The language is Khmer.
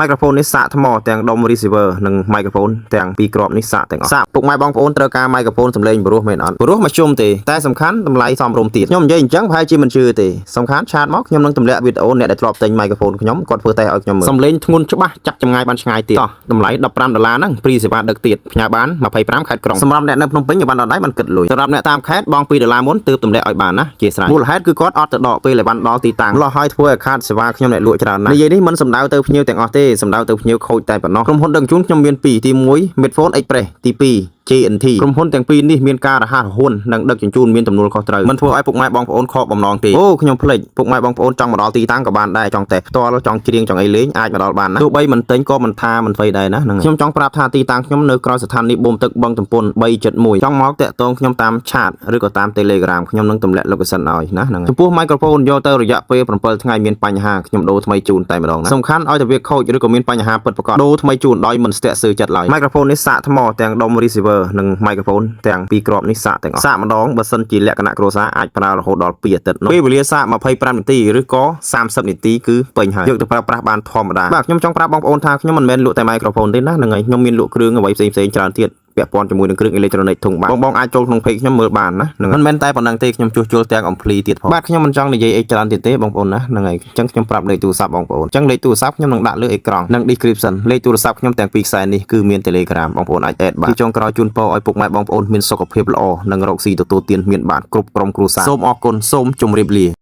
Microphone នេះសាកថ្មទាំងដុំ receiver និង microphone ទាំងពីរគ្រាប់នេះសាកទាំងអស់សាកពុកម៉ែបងប្អូនត្រូវការ microphone សំឡេងព្រោះមែនអត់ព្រោះមកជុំទេតែសំខាន់តម្លៃសមរម្យទៀតខ្ញុំនិយាយអញ្ចឹងប្រហែលជាមិនជឿទេសំខាន់ chat មកខ្ញុំនឹងទម្លាក់វីដេអូអ្នកដែលធ្លាប់ទិញ microphone ខ្ញុំគាត់ធ្វើតេស្តឲ្យខ្ញុំមើលសំឡេងធ្ងន់ច្បាស់ចាប់ចម្ងាយបានឆ្ងាយទៀតតោះតម្លៃ15ដុល្លារហ្នឹងព្រីសេវាដឹកទៀតផ្ញើបាន25ខេត្តក្រុងសម្រាប់អ្នកនៅភ្នំពេញក៏បានដល់ដៃបានគិតលុយសម្រាប់អ្នកតាមខេត្តបង2ដុល្លារមុនទើបទម្លាក់ឲ្យបានណាជាស្រេចមូលហេតុគឺគាត់អត់ទៅដកពេលឲ្យបានដល់ទីតាំងលោះឲ្យធ្វើឲ្យខាតសេវាខ្ញុំអ្នកលក់ច្រើនណាស់និយាយនេះមិនសំដៅទៅភ្ញៀវទាំងអស់ទេសំដៅទៅភ្ញៀវខូចតែប៉ុណ្ណោះក្រុមហ៊ុនដឹកជញ្ជូនខ្ញុំមាន2ទី1 Medphone Express ទី2 JNT ក្រុមហ៊ុនទាំងពីរនេះមានការរហ័សរហួននិងដឹកជញ្ជូនមានទំនួលខុសត្រូវមិនធ្វើឲ្យពុកម៉ែបងប្អូនខកបំណងទេអូខ្ញុំភ្លេចពុកម៉ែបងប្អូនចង់មកដល់ទីតាំងក៏បានដែរចង់តែផ្ទាល់ចង់ច្រៀងចង់អីលេងអាចមកដល់បានណាទោះបីមិនទិញក៏មិនថាមិនអ្វីដែរណាហ្នឹងខ្ញុំចង់ប្រាប់ថាទីតាំងខ្ញុំនៅក្រោយស្ថានីយ៍បូមទឹកបឹងទំពុន371ចង់មកតាក់ទងខ្ញុំតាម chat ឬក៏តាម Telegram ខ្ញុំនឹងទម្លាក់ location ឲ្យណាហ្នឹងចំពោះ microphone យកទៅរយៈពេល7ថ្ងៃមានបញ្ហាខ្ញុំដូរថ្មីជូនតែម្ដងណាសំខាន់ឲ្យតែវាខូចឬក៏មានបញ្ហាពិតប្រាកដដូរថ្មីជូនដោយមិនស្ទាក់ស្ទើរចិត្តឡើយ microphone នេះសាកថ្មទាំងដុំ receiver និង microphone ទាំងពីរគ្រាប់នេះសាកទាំងអស់សាកម្ដងបើសិនជាលក្ខណៈគ្រួសារអាចប្រើរហូតដល់2អាទិត្យនោះពេលវេលាសាក25នាទីឬក៏30នាទីគឺពេញហើយយកទៅប្រើប្រាស់បានធម្មតាបាទខ្ញុំចង់ប្រាប់បងប្អូនថាខ្ញុំមិនមែនលក់តែ microphone ទេណាហ្នឹងហើយខ្ញុំមានលក់គ្រឿងអ្វីផ្សេងៗច្រើនទៀតពាក់ព័ន្ធជាមួយនឹងគ្រឿងអេឡិចត្រូនិកធុងបាសបងបងអាចចូលក្នុង page ខ្ញុំមើលបានណាហ្នឹងមិនមែនតែប៉ុណ្ណឹងទេខ្ញុំជួសជុលទាំងអំភ្លីទៀតផងបាទខ្ញុំមិនចង់និយាយអីច្រើនទៀតទេបងប្អូនណាហ្នឹងហើយអញ្ចឹងខ្ញុំប្រាប់លេខទូរស័ព្ទបងប្អូនអញ្ចឹងលេខទូរស័ព្ទខ្ញុំនឹងដាក់លើអេក្រង់និង description លេខទូរស័ព្ទខ្ញុំទាំងពីរខ្សែនេះគឺមាន Telegram បងប្អូនអាច add បានទីចុងក្រោយជូនពរឲ្យពុកម៉ែបងប្អូនមានសុខភាពល្អនិងរកស៊ីទទួលទានមានបានគ្រប់ក្រុមគ្រួសារសូមអរគុណសូមជម្រាបលា។